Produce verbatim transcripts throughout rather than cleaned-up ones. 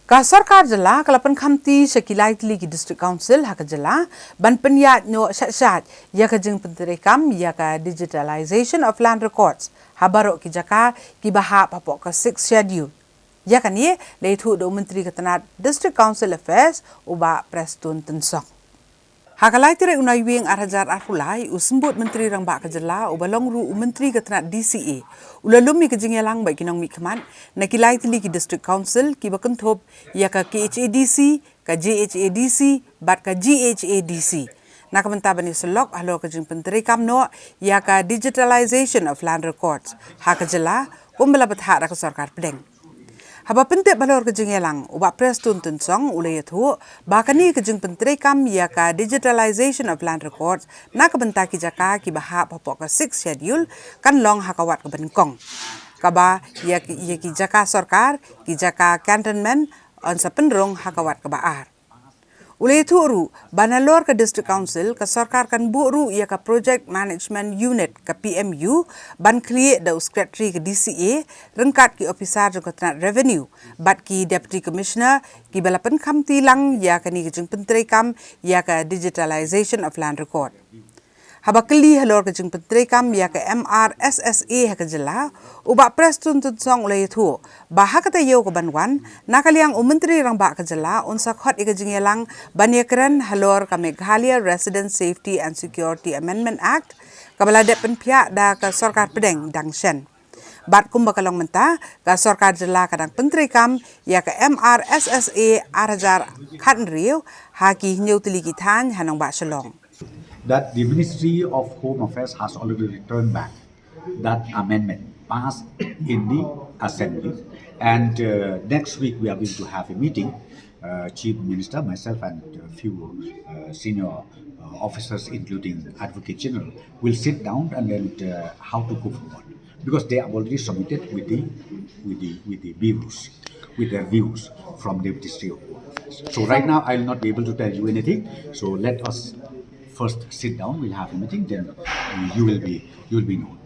Ka sorkar jylla ka la pynkhamti sha ki lai tylli ki District Council ha ka jylla ban pynïaid noh sha sha ïa ka jingpyntreikam ïa ka Digitalization of Land Records ha baroh ki jaka kiba hap hapoh ka Sixth Schedule. Ïa kane la ïathuh da u Myntri ka tnat District Council Affairs, u Bah Prestone Tynsong. Ha ka lai tarik u Naiwieng ar hajar arphew lai, u Symbud Myntri Rangbah ka jylla, uba long ruh u Myntri ka tnat D C A, u la lum ïa ka jingïalang bad ki nongmihkhmat na ki lai tylli ki District Council kiba kynthup ïa ka K H A D C, ka J H A D C bad ka G H A D C, na ka bynta ban ïasyllok halor ka jingpyntreikam noh ïa ka Digitalization of Land Records ha ka jylla, kumba la bthah da ka sorkar pdeng. Haba pyntip halor ka jingïalang, u Bah Prestone Tynsong u la ïathuh ba kane ka jingpyntreikam ïa ka Digitalization of Land Records na ka bynta ki jaka kiba hap hapoh ka Sixth Schedule kan long ha ka wat kaba nyngkong, kaba ïa ki, ïa ki jaka sorkar, ki jaka cantonment, yn sa pynrung ha ka wat kaba ar. U la ïathuh ruh ba nalor ka District Council, ka sorkar kan buh ruh ïa ka Project Management Unit, ka P M U, ban khlieh da u Secretary ka D C A ryngkat ki ophisar jong ka tnat Revenue bad ki Deputy Commissioner, kiba la pynkhamti lang ïa kane ka jingpyntreikam ïa ka Digitalization of Land Record. Haba kylli halor ka jingpyntreikam ïa ka M R S S A ha ka jylla, u Bah Prestone Tynsong u la ïathuh ba ha ka taïew kaban wan, na ka liang u Myntri Rangbah ka jylla un sa khot ïa ka jingïalang ban ïakren halor ka Meghalaya Resident Safety and Security Amendment Act, kaba la dep pynphiah da ka sorkar pdeng dang shen. Bad kumba ka long mynta, ka sorkar jylla ka dang pyntreikam ïa ka M R S S A ar hajar khatnriew ha ki hynñiew tylli ki thaiñ ha nongbah Shillong. That the Ministry of Home Affairs has already returned back that amendment passed in the assembly, and uh, next week we are going to have a meeting. Uh, Chief Minister, myself, and a few uh, senior uh, officers, including Advocate General, will sit down and then uh, how to go forward, because they have already submitted with the with the with the views, with their views from the Ministry of Home Affairs. So right now I will not be able to tell you anything. So let us first sit down, we'll have a meeting, then you will be you will be known.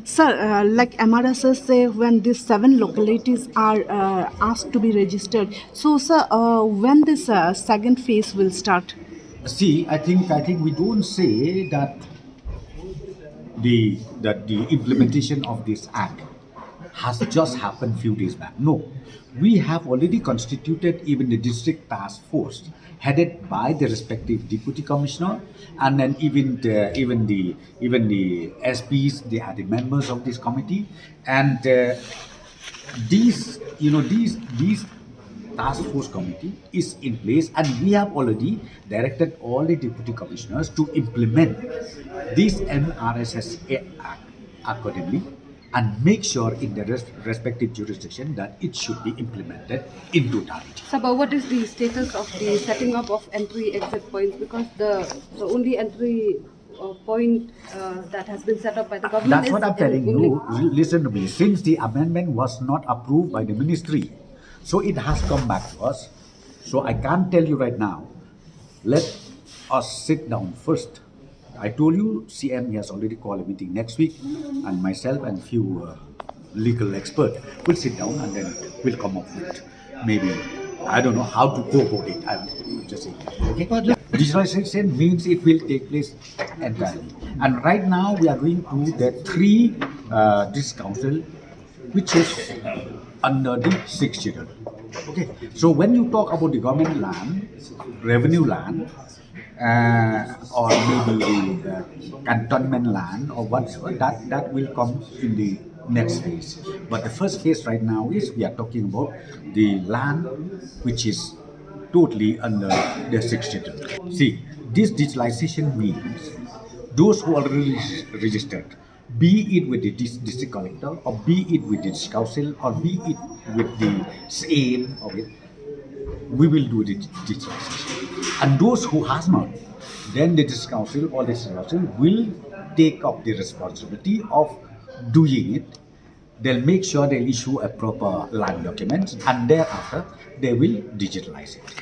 Sir, uh, like M R S S say, when these seven localities are uh, asked to be registered, so sir, uh, when this uh, second phase will start? See, I think I think we don't say that the that the implementation of this act has just happened few days back. No, we have already constituted even the district task force headed by the respective deputy commissioner, and then even the, even the even the S Ps, they are the members of this committee, and uh, these you know these these task force committee is in place, and we have already directed all the deputy commissioners to implement this M R S S A Act accordingly and make sure in the res- respective jurisdiction that it should be implemented in totality. Sir, but what is the status of the setting up of entry exit points? Because the, the only entry uh, point uh, that has been set up by the government That's is what I'm in telling only you. L- Listen to me. Since the amendment was not approved by the ministry, so it has come back to us. So I can't tell you right now. Let us sit down first. I told you C M, he has already called a meeting next week, and myself and few uh, legal expert will sit down and then we'll come up with maybe, I don't know how to go about it. I'm just saying. Okay? Digitalization means it will take place entirely. And right now we are going to the three uh, district council, which is under the sixth schedule. Okay. So when you talk about the government land, revenue land, uh, or maybe the uh, cantonment land or whatever, that, that will come in the next phase. But the first phase right now is we are talking about the land which is totally under the sixth schedule. See, this digitalization means those who are already registered, be it with the dis- district collector or be it with the district council or be it with the same of it, we will do the digitalization. And those who has not, then the district council or the district council will take up the responsibility of doing it. They'll make sure they'll issue a proper land documents and thereafter they will digitalize it.